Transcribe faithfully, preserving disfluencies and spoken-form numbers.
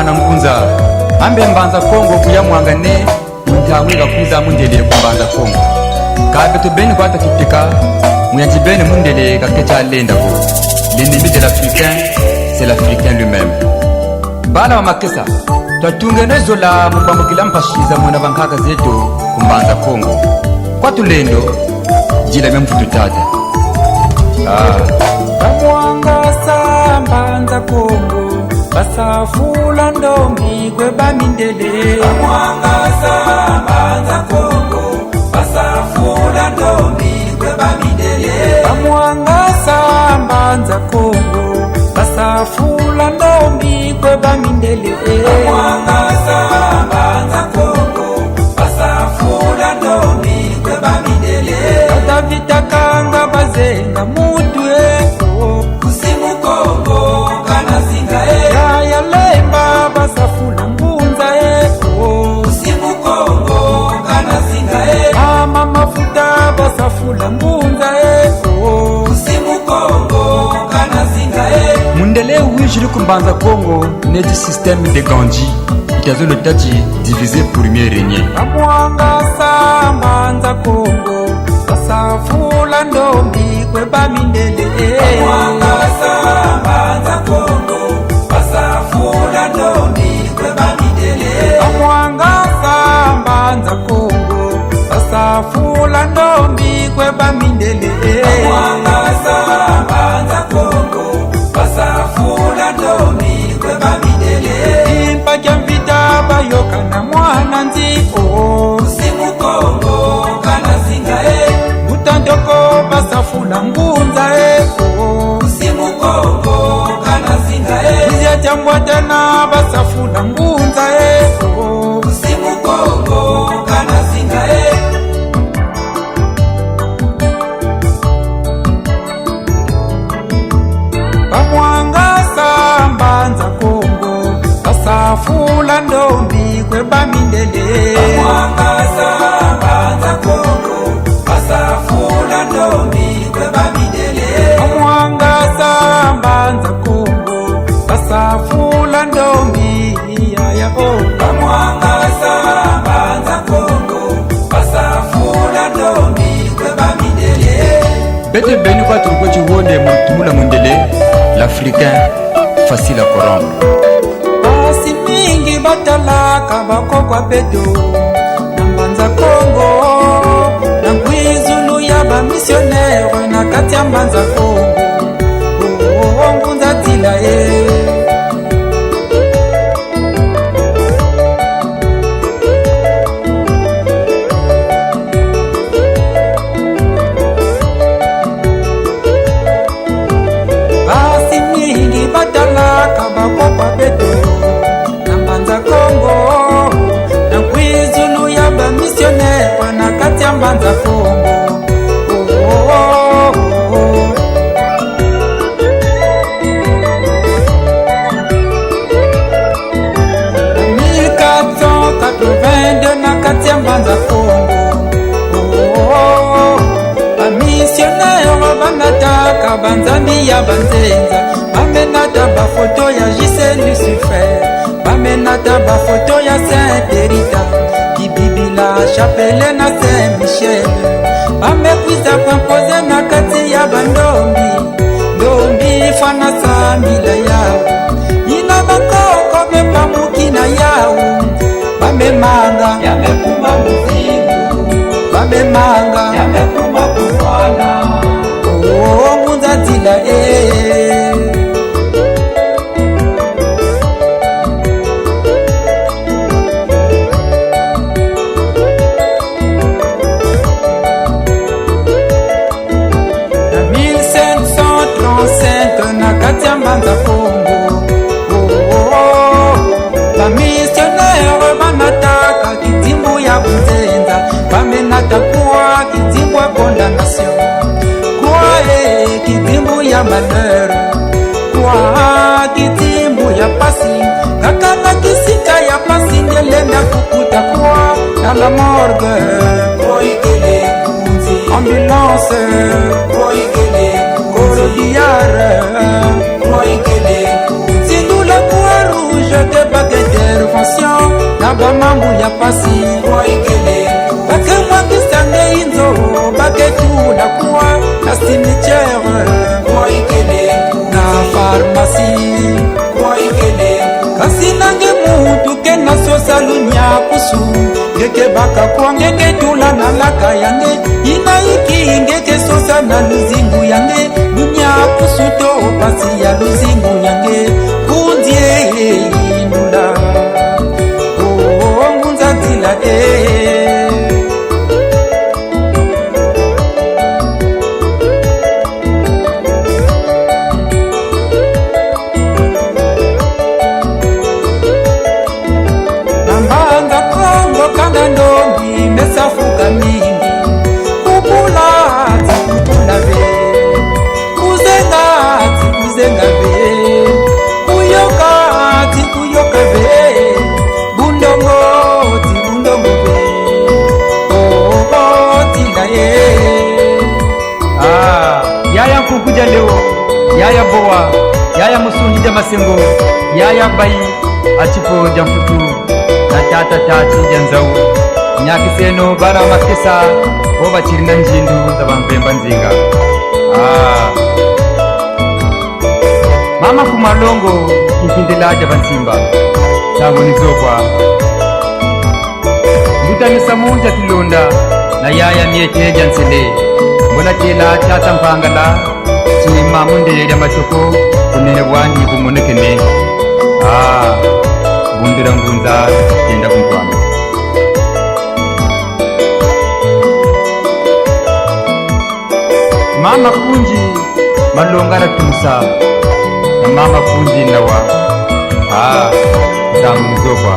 na ngunza. Ambe Mbanza Kongo kuya mwangane, mu ntangu yi kakwiza mundele ku Mbanza Kongo. Ka beto beni kwa ta kitika, muyanzi beni mundele kaketi lenda ko. L'ennemi de l'Africain, c'est l'Africain lui-même. Bana ba makesa, twatungeno zola mu bambukila mpasi za mona bankaka zeto ku Mbanza Kongo. Kwa tulendo, dila mia mvutu tata. Ah. Bamwangasa Mbanza Kongo, basafula ndombi kwe bamindele. Bamwangasa Mbanza Kongo, basafula ndombi kwe bamindele. Bamwangasa Mbanza Kongo, basafula ndombi kwe bamindele. Bamwangasa Mbanza Kongo, basafula ndombi kwe bamindele. Tata Vita Kanga bazenga muntu eko. Kusimu Kongo kana zinga e. Yaya Lemba basafula ngunza eko. Kusimu Kongo kana zinga e. Mama Mafuta basafula ngunza eko. Kusimu Kongo kana zinga e. Mundele wizidi ku Mbanza Kongo neti système de Gandhi, itazolo tati diviser pour mieux régner. Bamwangasa Mbanza Kongo, basafula ndombi kwe bamindele. Bamwangasa Mbanza Kongo, basafula ndombi kwe bamindele. Bamwangasa Mbanza Kongo, basafula ndombi kwe bamindele. Bamwangasa Mbanza Kongo, basafula ndombi kwe bamindele. Kimpa kia mvita bayoka na mwana nzi o. Kusimu Kongo kana zinga e. Buta Ntoko basafula ngunza e o. Kusimu Kongo kana zinga e. Kizia kia Mbwatena basafula ngunza e o. Kusimu Kongo kana zinga e. Bamwangasa Mbanza Kongo, basafula ndombi kwe bamindele. Bamwangasa Mbanza Kongo, basafula ndombi kwe bamindele. Bamwangasa Mbanza Kongo, basafula ndombi. Yaya o. Bamwangasa Mbanza Kongo, basafula ndombi kwe bamindele. Beto beni kwa tuko tiwonde mu tumula mundele, l'Africain facile à corrompre. Basi mingi batalaka bakoko ya beto na Mbanza Kongo, na nkwizulu ya ba missionnaire na kati ya Mbanza Kongo. Oh, oh, oh, ngunza dila e. Basi mingi batalaka bakoko ya beto na Mbanza Kongo, na nkwizulu ya ba missionnaire na kati ya Mbanza Kongo. Oh, oh, oh, oh. Mille quatre cent quatre-vingt-deux na kati ya Mbanza Kongo. Oh, oh, oh. Ba missionnaire banataka banzambi ya banzenza. Bamenata ba photo ya J C Lucifer. Bamenata ba photo ya Sainte Rita, Kibibila, chapelet na Saint Michel. Bamekwiza kw'imposer na kati ya bandombi. Ndombi fwana sambila yawu. Yina bakoko bepamukina yawu. Bamemanga. Yamekuma muzingu. Bamemanga. Yamekuma kufwana. Oh, ngunza dila e. Na mille cinq cent trente-cinq na kati ya Mbanza Kongo. Oh, oh, oh. Ba missionnaire banataka kidimbu ya bunzenza. Bamenata croix, kidimbu ya condamnation. Croix e, kidimbu ya malheur. Croix, kidimbu ya pasi. Kaka na kisika ya pasi nde lenda kukuta croix na la morgue. Croix ikele nkunzi. Ambulance. Croix ikele nkunzi. Corbillard. Croix ikele nkunzi. Zindula Croix Rouge te bake Ba mambu ya mpasi, ba ke mwangisa nge inzo, ba ke tula croix na cimetière, na pharmacie. Kasi na nge muntu ke na sosa lunya pusu, nge ke baka croix, nge ke tula na laka ya nge. Ina iki nge ke sosa na luzingu ya nge, lunya pusu to mpasi ya luzingu ya nge? Nkunzi e, yindula. Oh, ngunza nzila e. Na Mbanza Kongo kanda ndombi me safuka mingi. Kubula ti kubula ve. Kuzenga ti kuzenga ve. Kuyoka ti kuyoka ve. Bundongo ti bundongo ve. Oh, oh, ti la ye. Ah, yaya Nkuku dia Leo, yaya Boa, yaya Musungi dia Masengo, yaya Bayi, Achipo dia Mputu, na tata Tati dia Nzau. Nyakiseno bana makesa, o batiri na nzindu za ba Mvemba Nzinga. Ah. Mama Kumalongo, kimpindila dia Bansimba. Ntangu ni zo kwa. Mbuta Misamu dia Kilonda, na yaya Miete dia Nsele. Mbola kela tata Mpangala, ti mamu Ndele dia Matoko, bunene bwandi bumonekene. Ah, bundula ngunza, kenda ku ntwama. Mama Kunji, malonga na tumusa. Na mama Kunji nawa. Ah, ntangu ni zo kwa.